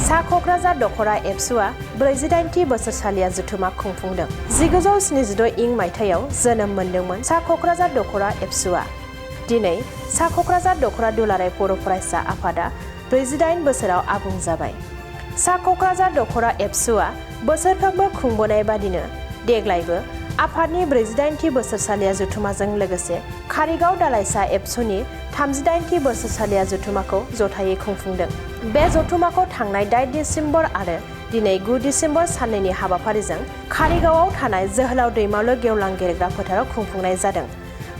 सा क'क्राझार दख'रा एबसुआ 48थि बोसोरसालिया जथुमा खुंफुंदों। 1976 इं मायथाइयाव जोनोम मोन्दोंमोन सा क'क्राझार दख'रा एबसुआ। दिनै सा क'क्राझार दख'रा दुलाराय बर' फरायसा आफादा 48 बोसोराव आबुं जाबाय। सा क'क्राझार दख'रा एबसुआ बोसोरफ्रोमबो खुंबोनाय बादिनो देग्लायबो आफादनि 48थि बोसोरसालिया जथुमाजों लोगोसे कारिगाव दालाइसा एबसुनि 38थि बोसोरसालिया जथुमाखौ जथायै खुंफुंदों। बे जथुमाखौ थांनाय 8 डिसेम्बर आरो दिनै 9 डिसेम्बर साननैनि हाबाफारिजों कारिगावआव थानाय जोहोलाव दैमालु गेवलां गेलेग्रा फोथाराव खुंफुंनाय जादों।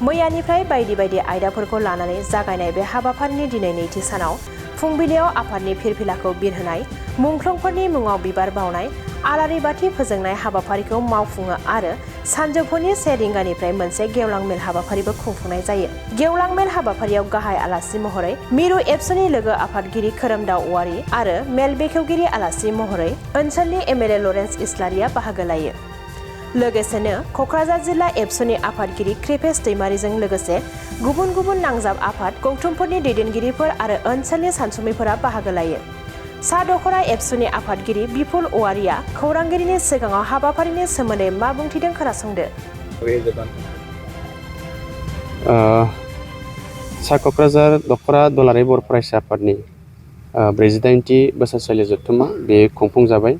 मैयानिफ्राय बायदि बायदि आयदाफोरखौ लानानै जागायनाय बे हाबाफारिनि दिनै नैथि सानाव फुंबिलियाव आफादनि फिरफिलाखौ बिरहोनाय, मुंख्लंफोरनि मुङाव बिबार बावनाय, आलारि बाथि फोजोंनाय हाबाफारिखौ मावफुङो आरो सानजौफुनि 1 रिंगानिफ्राय मोनसे गेवलां मेल हाबाफारिबो खुंफुंनाय जायो। गेवलां मेल हाबाफारियाव गाहाय आलासि महरै मिरु एबसुनि लोगो आफादगिरि खोरोमदाव औवारी आरो मेल बेखेवगिरि आलासि महरै ओनसोलनि एमएलए लरेन्स इस्लारिया बाहागो लायो। लोगोसेनो क'क्राझार जिल्ला एबसुनि आफादगिरि कृपेश दैमारीजों लोगोसे गुबुन गुबुन नांजाब आफाद गौथुमफोरनि दैदेनगिरिफोर आरो ओनसोलनि सानसुमैफोरा बाहागो लायो। सा दख'रा एबसुनि आफादगिरि बिपुल औवारीया खौरांगिरिनि सिगाङाव हाबाफारिनि सोमोन्दै मा बुंथिदों खोनासंदो। सा क'क्राझार दख'रा दुलाराय बर' फरायसा आफादनि 48थि बोसोरसालि जथुमा बे खुंफुंजाबाय।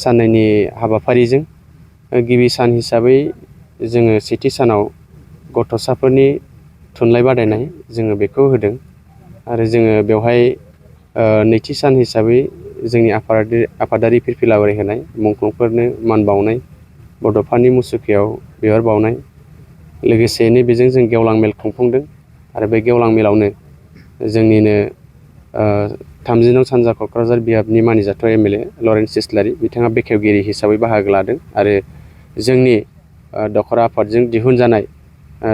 साननैनि हाबाफारिजों गिबि सान हिसाबै जोङो सेथि सानाव गथ'साफोरनि थुनलाइ बादायनाय जोङो बेखौ होदों आरो जोङो बेवहाय नैथि सान हिसाबै जोंनि आफादारि फिरफिला होनाय, मुंख्लंफोरनो मान बावनाय, बड'फानि मुसुखायाव बिबार बावनाय, लोगोसेनो बेजों जों गेवलां मेल खुंफुंदों आरो बे गेवलां मेलावनो जोंनिनो 30 नं सानजा क'क्राझार बियाबनि मानिजाथाव एमएलए लरेन्स इस्लारि बिथाङा बेखेवगिरि हिसाबै बाहागो लादों आरो जोंनि दख'रा आफादजों दिहुनजानाय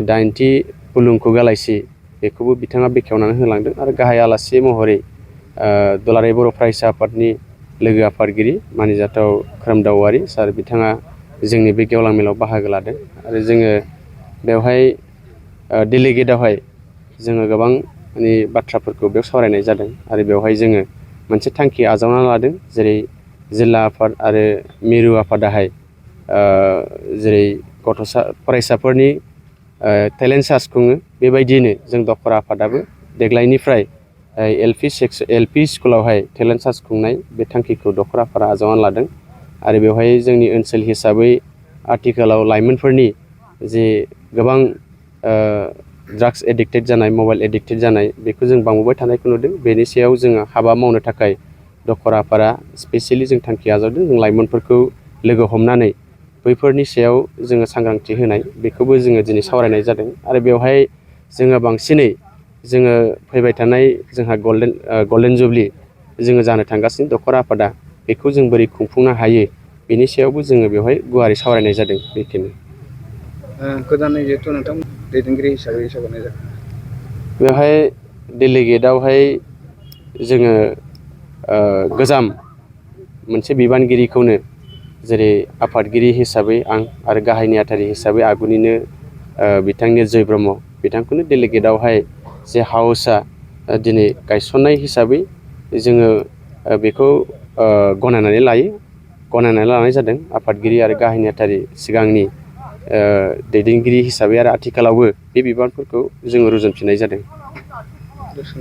8थि फुलुं खुगा लाइसि बेखौबो बिथाङा बेखेवनानै होलांदों आरो गाहाय आलासि महरै दुलाराय बर' फरायसा आफादनि लोगो आफादगिरि मानिजाथाव खोरोमदाव औवारी सार बिथाङा जोंनि बे गेवलां मेलाव बाहागो लादों आरो जोङो बेवहाय डेलिगेटआवहाय जोङो गोबां बाथ्राफोरखौ बेयाव सावरायनाय जादों आरो बेवहाय जोङो मोनसे थांखि आजावना लादों, जेरै जिल्ला आफाद आरो मिरु आफादाहाय जेरै फरायसाफोरनि टेलेन्ट सार्च खुङो, बेबायदियैनो जों दख'रा आफादाबो देग्लायनिफ्राय एलपि स्कुलावहाय टेलेन्ट सार्च खुंनाय बे थांखिखौ दख'रा आफादा आजावना लादों आरो बेवहाय जोंनि ओनसोल हिसाबै आथिखालाव लाइमोनफोरनि जे गोबां ड्राग्स एडिक्टेड जानाय, मबाइल एडिक्टेड जानाय बेखौ जों बांबोबाय थानायखौ नुदों। बेनि सायाव जोङो हाबा मावनो थाखाय दख'रा आफादा स्पेसियेलि जों थांखि आजावदों। जों लाइमोनफोरखौ लोगो हमनानै बैफोरनि सायाव जोङो सांग्रांथि होनाय बेखौबो जोङो दिनै सावरायनाय जादों आरो बेवहाय जोङो बांसिनै जोङो फैबाय थानाय जोंहा गल्डेन जुबलि जोङो जानो थांगासिनो दख'रा आफादा बेखौ जों बोरै खुंफुंनो हायो बेनि सायावबो जोङो बेवहाय गुवारै सावरायनाय जादों। बेखिनि गोदानै जिहेथु नोंथां दैदेनगिरि हिसाबै सावरायनाय जादों। बेवहाय डेलिगेटआवहाय जोङो गोजाम मोनसे बिबानगिरिखौनो जेरै आफादगिरि हिसाबै आं आरो गाहाय नेहाथारि हिसाबै आगुनिनो बिथांनि जय ब्रह्म बिथांखौनो डेलिगेटआवहाय जे हाउसआ दिनै गायसननाय हिसाबै जोङो बेखौ गनायनानै लानाय जादों। आफादगिरि आरो गाहाय नेहाथारि सिगांनि दैदेनगिरि हिसाबै आरो आथिखालावबो बे बिबानफोरखौ जोङो रुजुनफिननाय जादों।